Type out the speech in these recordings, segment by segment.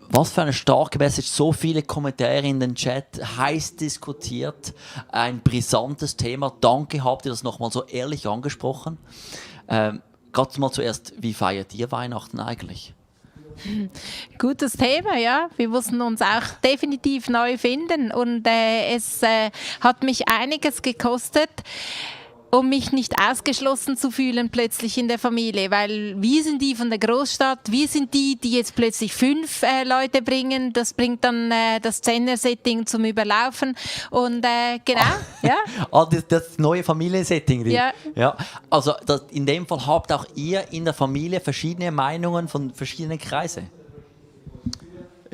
Was für eine starke Message, so viele Kommentare in den Chat, heiß diskutiert, ein brisantes Thema. Danke, habt ihr das nochmal so ehrlich angesprochen. Gerade mal zuerst, wie feiert ihr Weihnachten eigentlich? Gutes Thema, ja. Wir mussten uns auch definitiv neu finden und es hat mich einiges gekostet, um mich nicht ausgeschlossen zu fühlen plötzlich in der Familie, weil wir sind die von der Großstadt, wir sind die, die jetzt plötzlich 5 Leute bringen, das bringt dann das 10er-Setting zum Überlaufen und genau, ja. Das neue Familiensetting. Ja. Ja. Also in dem Fall habt auch ihr in der Familie verschiedene Meinungen von verschiedenen Kreisen.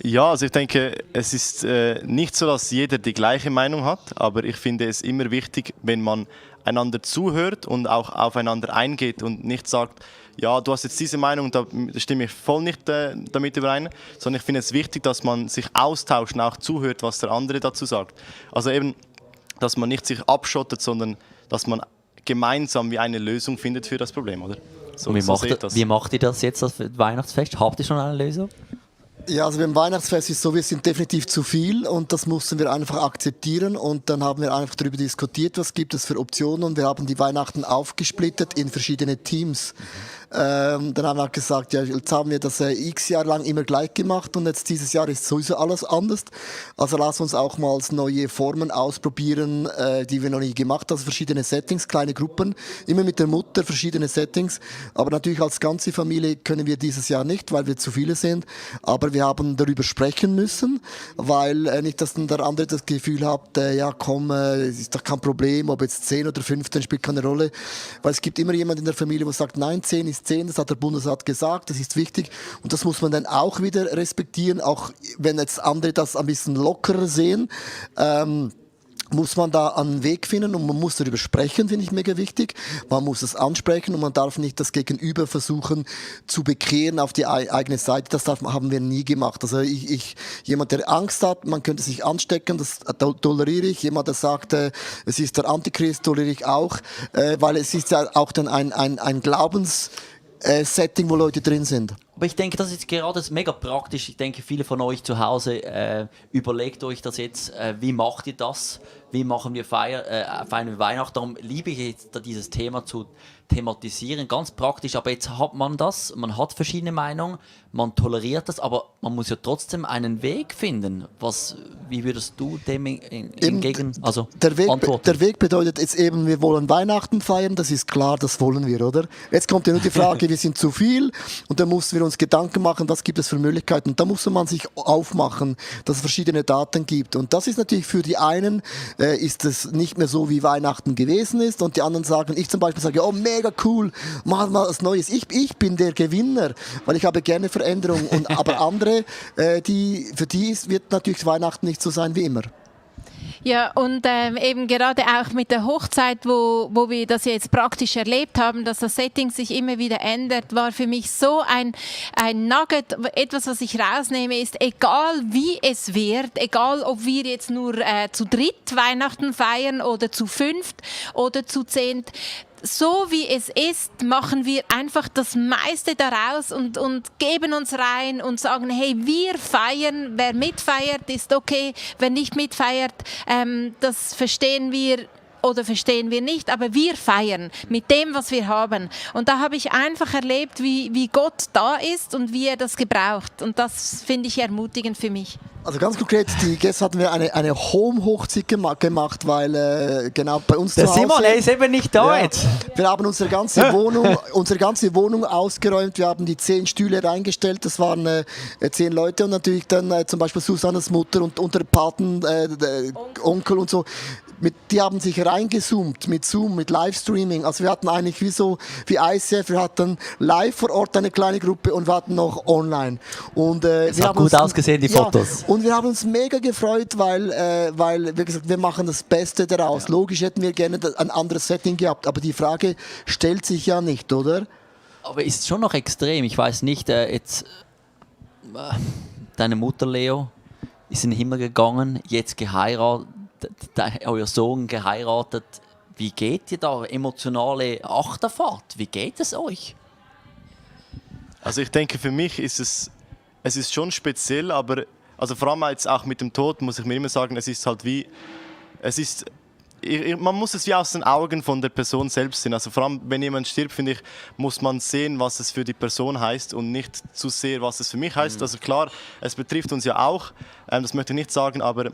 Ja, also ich denke, es ist nicht so, dass jeder die gleiche Meinung hat, aber ich finde es immer wichtig, wenn man einander zuhört und auch aufeinander eingeht und nicht sagt, ja, du hast jetzt diese Meinung, da stimme ich voll nicht damit überein, sondern ich finde es wichtig, dass man sich austauscht und auch zuhört, was der andere dazu sagt. Also eben, dass man nicht sich abschottet, sondern dass man gemeinsam wie eine Lösung findet für das Problem, oder? So, Wie macht ihr das jetzt, das Weihnachtsfest? Habt ihr schon eine Lösung? Ja, also beim Weihnachtsfest ist es so, wir sind definitiv zu viel und das mussten wir einfach akzeptieren und dann haben wir einfach darüber diskutiert, was gibt es für Optionen und wir haben die Weihnachten aufgesplittet in verschiedene Teams. Dann haben wir gesagt, ja, jetzt haben wir das x Jahre lang immer gleich gemacht und jetzt dieses Jahr ist sowieso alles anders. Also lass uns auch mal neue Formen ausprobieren, die wir noch nie gemacht haben. Also verschiedene Settings, kleine Gruppen, immer mit der Mutter, verschiedene Settings. Aber natürlich als ganze Familie können wir dieses Jahr nicht, weil wir zu viele sind. Aber wir haben darüber sprechen müssen, weil nicht, dass dann der andere das Gefühl hat, ja komm, ist doch kein Problem, ob jetzt 10 oder 15 spielt keine Rolle. Weil es gibt immer jemand in der Familie, der sagt, nein, 10 ist 10, das hat der Bundesrat gesagt, das ist wichtig und das muss man dann auch wieder respektieren, auch wenn jetzt andere das ein bisschen lockerer sehen. Muss man da einen Weg finden und man muss darüber sprechen, finde ich mega wichtig. Man muss es ansprechen und man darf nicht das Gegenüber versuchen zu bekehren auf die eigene Seite. Das haben wir nie gemacht. Also jemand, der Angst hat, man könnte sich anstecken, das toleriere ich. Jemand, der sagt, es ist der Antichrist, toleriere ich auch, weil es ist ja auch dann ein Glaubenssetting, wo Leute drin sind. Aber ich denke, das ist gerade mega praktisch. Ich denke, viele von euch zu Hause überlegt euch das jetzt, wie macht ihr das? Wie machen wir feiern wir Weihnachten? Darum liebe ich jetzt dieses Thema zu thematisieren, ganz praktisch. Aber jetzt hat man das, man hat verschiedene Meinungen, man toleriert das, aber man muss ja trotzdem einen Weg finden. Wie würdest du dem entgegen antworten? Der Weg bedeutet jetzt eben, wir wollen Weihnachten feiern, das ist klar, das wollen wir, oder? Jetzt kommt ja nur die Frage, wir sind zu viel und dann müssen wir uns Gedanken machen, was gibt es für Möglichkeiten. Und da muss man sich aufmachen, dass es verschiedene Daten gibt. Und das ist natürlich für die einen, ist es nicht mehr so, wie Weihnachten gewesen ist. Und die anderen sagen, ich zum Beispiel sage, oh mega cool, mach mal was Neues. Ich bin der Gewinner, weil ich habe gerne Veränderung. Aber andere, für die wird natürlich Weihnachten nicht so sein wie immer. Ja, und eben gerade auch mit der Hochzeit, wo wir das jetzt praktisch erlebt haben, dass das Setting sich immer wieder ändert, war für mich so ein Nugget, etwas, was ich rausnehme, ist, egal wie es wird, egal ob wir jetzt nur zu dritt Weihnachten feiern oder zu 5 oder zu 10, so wie es ist, machen wir einfach das meiste daraus und geben uns rein und sagen, hey, wir feiern, wer mitfeiert, ist okay, wer nicht mitfeiert, das verstehen wir oder verstehen wir nicht, aber wir feiern mit dem, was wir haben. Und da habe ich einfach erlebt, wie Gott da ist und wie er das gebraucht. Und das finde ich ermutigend für mich. Also ganz konkret, gestern hatten wir eine Home-Hochzeit gemacht, weil genau bei uns der zu Hause... Simon, er ist eben nicht da jetzt. Wir haben unsere ganze Wohnung ausgeräumt, wir haben die 10 Stühle reingestellt, das waren 10 Leute und natürlich dann zum Beispiel Susannes Mutter und der Paten, Onkel und so. Die haben sich reingezoomt mit Zoom, mit Livestreaming. Also wir hatten eigentlich wie ICF, wir hatten live vor Ort eine kleine Gruppe und wir hatten noch online. Und, es hat gut ausgesehen, die Fotos. Und wir haben uns mega gefreut, weil wie gesagt, wir machen das Beste daraus. Ja. Logisch hätten wir gerne ein anderes Setting gehabt, aber die Frage stellt sich ja nicht, oder? Aber ist schon noch extrem. Ich weiß nicht, deine Mutter Leo ist in den Himmel gegangen, jetzt geheiratet. Euer Sohn geheiratet. Wie geht ihr da? Emotionale Achterfahrt. Wie geht es euch? Also ich denke, für mich ist es es ist schon speziell, aber also vor allem jetzt auch mit dem Tod muss ich mir immer sagen, es ist halt wie, man muss es wie aus den Augen von der Person selbst sehen. Also vor allem, wenn jemand stirbt, finde ich, muss man sehen, was es für die Person heißt und nicht zu sehr, was es für mich heißt. Also klar, es betrifft uns ja auch, das möchte ich nicht sagen, aber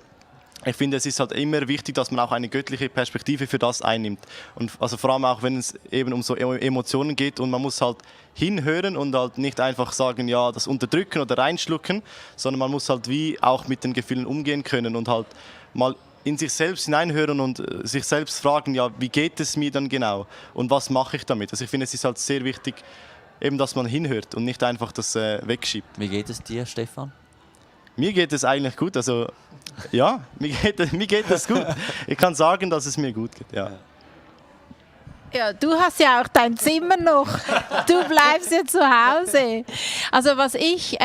ich finde, es ist halt immer wichtig, dass man auch eine göttliche Perspektive für das einnimmt. Und also vor allem auch, wenn es eben um so Emotionen geht und man muss halt hinhören und halt nicht einfach sagen, ja, das unterdrücken oder reinschlucken, sondern man muss halt wie auch mit den Gefühlen umgehen können und halt mal in sich selbst hineinhören und sich selbst fragen, ja, wie geht es mir dann genau und was mache ich damit? Also ich finde, es ist halt sehr wichtig, eben, dass man hinhört und nicht einfach das wegschiebt. Wie geht es dir, Stefan? Mir geht es eigentlich gut, also ja, mir geht es gut. Ich kann sagen, dass es mir gut geht, ja. Ja, du hast ja auch dein Zimmer noch. Du bleibst ja zu Hause. Also was ich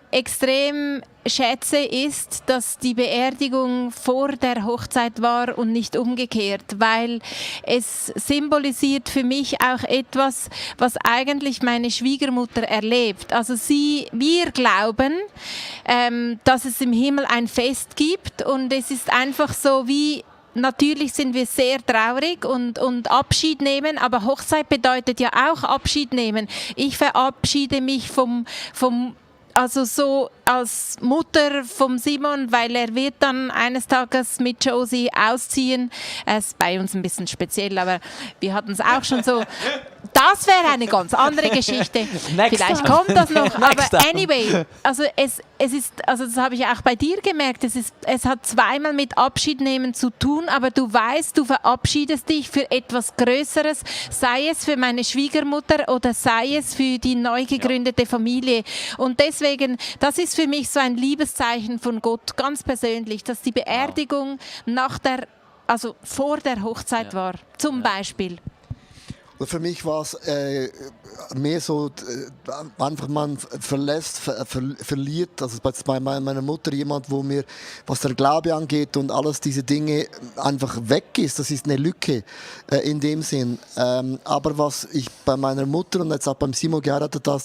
extrem schätze, ist, dass die Beerdigung vor der Hochzeit war und nicht umgekehrt, weil es symbolisiert für mich auch etwas, was eigentlich meine Schwiegermutter erlebt. Also wir glauben, dass es im Himmel ein Fest gibt und es ist einfach so wie. Natürlich sind wir sehr traurig und Abschied nehmen, aber Hochzeit bedeutet ja auch Abschied nehmen. Ich verabschiede mich also so als Mutter vom Simon, weil er wird dann eines Tages mit Josie ausziehen. Es ist bei uns ein bisschen speziell, aber wir hatten es auch schon so. Das wäre eine ganz andere Geschichte. Vielleicht kommt das noch. Aber anyway, also es ist, also das habe ich auch bei dir gemerkt, es hat zweimal mit Abschied nehmen zu tun, aber du weißt, du verabschiedest dich für etwas Größeres, sei es für meine Schwiegermutter oder sei es für die neu gegründete Familie. Und deswegen, das ist für mich so ein Liebeszeichen von Gott, ganz persönlich, dass die Beerdigung vor der Hochzeit war, zum Beispiel. Und für mich war es mehr so, einfach man verliert, also bei meiner Mutter jemand, wo mir, was der Glaube angeht und alles diese Dinge einfach weg ist. Das ist eine Lücke in dem Sinn. Aber was ich bei meiner Mutter und jetzt auch beim Simon geheiratet habe,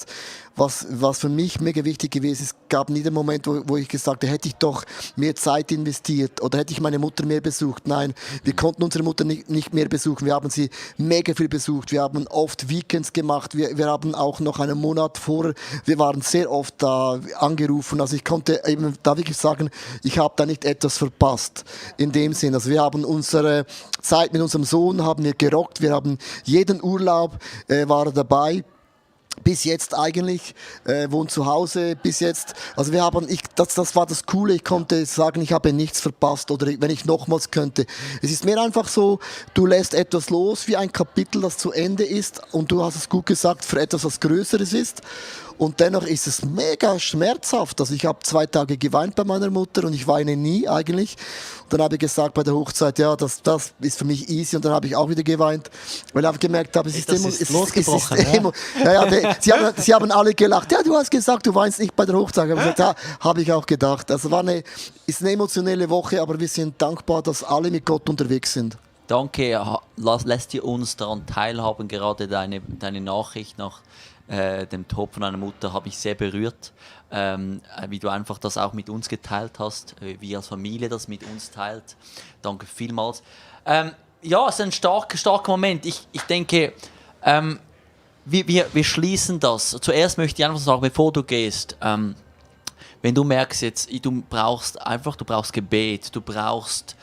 was für mich mega wichtig gewesen ist, gab nie den Moment, wo ich gesagt habe, hätte ich doch mehr Zeit investiert oder hätte ich meine Mutter mehr besucht. Nein, wir konnten unsere Mutter nicht mehr besuchen. Wir haben sie mega viel besucht. Wir haben oft Weekends gemacht. Wir haben auch noch einen Monat vorher, wir waren sehr oft da angerufen. Also ich konnte eben da wirklich sagen, ich habe da nicht etwas verpasst in dem Sinn. Also wir haben unsere Zeit mit unserem Sohn haben wir gerockt. Wir haben jeden Urlaub war dabei. Bis jetzt eigentlich, wohnt zu Hause, bis jetzt. Also das war das Coole, ich konnte sagen, ich habe nichts verpasst oder wenn ich nochmals könnte. Es ist mir einfach so, du lässt etwas los wie ein Kapitel, das zu Ende ist und du hast es gut gesagt, für etwas, was Größeres ist. Und dennoch ist es mega schmerzhaft. Also ich habe 2 Tage geweint bei meiner Mutter und ich weine nie eigentlich. Und dann habe ich gesagt bei der Hochzeit, ja, das ist für mich easy. Und dann habe ich auch wieder geweint, weil ich habe gemerkt habe, Sie haben alle gelacht. Ja, du hast gesagt, du weinst nicht bei der Hochzeit. Ich habe gesagt, ja, habe ich auch gedacht. Also ist eine emotionelle Woche, aber wir sind dankbar, dass alle mit Gott unterwegs sind. Danke, lässt ihr uns daran teilhaben, gerade deine Nachricht nach dem Tod von einer Mutter habe ich sehr berührt, wie du einfach das auch mit uns geteilt hast, wie als Familie das mit uns teilt. Danke vielmals. Ja, es ist ein starker Moment. Ich denke, wir schließen das. Zuerst möchte ich einfach sagen, bevor du gehst, wenn du merkst jetzt, du brauchst Gebet, du brauchst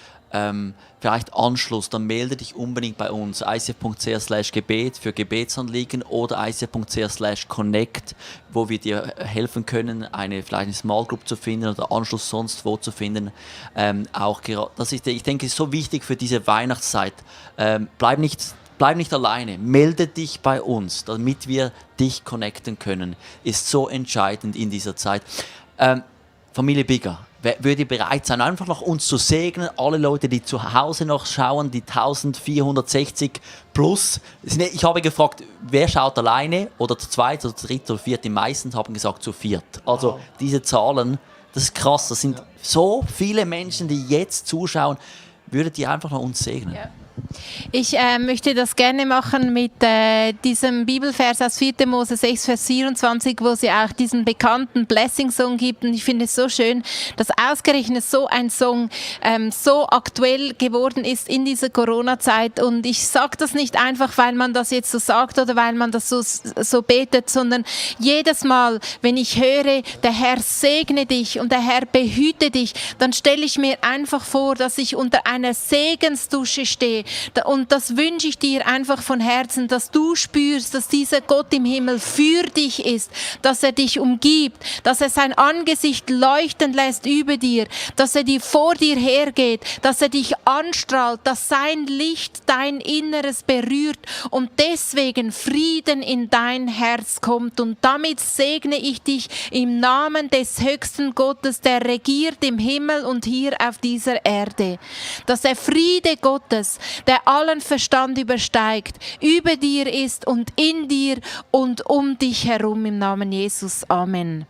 vielleicht Anschluss, dann melde dich unbedingt bei uns. icf.ch/Gebet für Gebetsanliegen oder icf.ch/Connect, wo wir dir helfen können, vielleicht eine Small Group zu finden oder Anschluss sonst wo zu finden. Ich denke, es ist so wichtig für diese Weihnachtszeit. Bleib nicht alleine, melde dich bei uns, damit wir dich connecten können. Ist so entscheidend in dieser Zeit. Familie Bigger, würde bereit sein, einfach noch uns zu segnen, alle Leute, die zu Hause noch schauen, die 1460 plus. Ich habe gefragt, wer schaut alleine oder zu zweit oder zu dritt oder viert? Die meisten haben gesagt zu viert. Also diese Zahlen, das ist krass, das sind so viele Menschen, die jetzt zuschauen. Würdet ihr einfach noch uns segnen? Ja. Ich möchte das gerne machen mit diesem Bibelvers aus 4. Mose 6, Vers 24, wo sie auch diesen bekannten Blessing-Song gibt. Und ich finde es so schön, dass ausgerechnet so ein Song so aktuell geworden ist in dieser Corona-Zeit. Und ich sage das nicht einfach, weil man das jetzt so sagt oder weil man das so betet, sondern jedes Mal, wenn ich höre, der Herr segne dich und der Herr behüte dich, dann stelle ich mir einfach vor, dass ich unter einer Segensdusche stehe. Und das wünsche ich dir einfach von Herzen, dass du spürst, dass dieser Gott im Himmel für dich ist, dass er dich umgibt, dass er sein Angesicht leuchten lässt über dir, dass er vor dir hergeht, dass er dich anstrahlt, dass sein Licht dein Inneres berührt und deswegen Frieden in dein Herz kommt. Und damit segne ich dich im Namen des höchsten Gottes, der regiert im Himmel und hier auf dieser Erde. Dass der Friede Gottes, der allen Verstand übersteigt, über dir ist und in dir und um dich herum im Namen Jesus. Amen.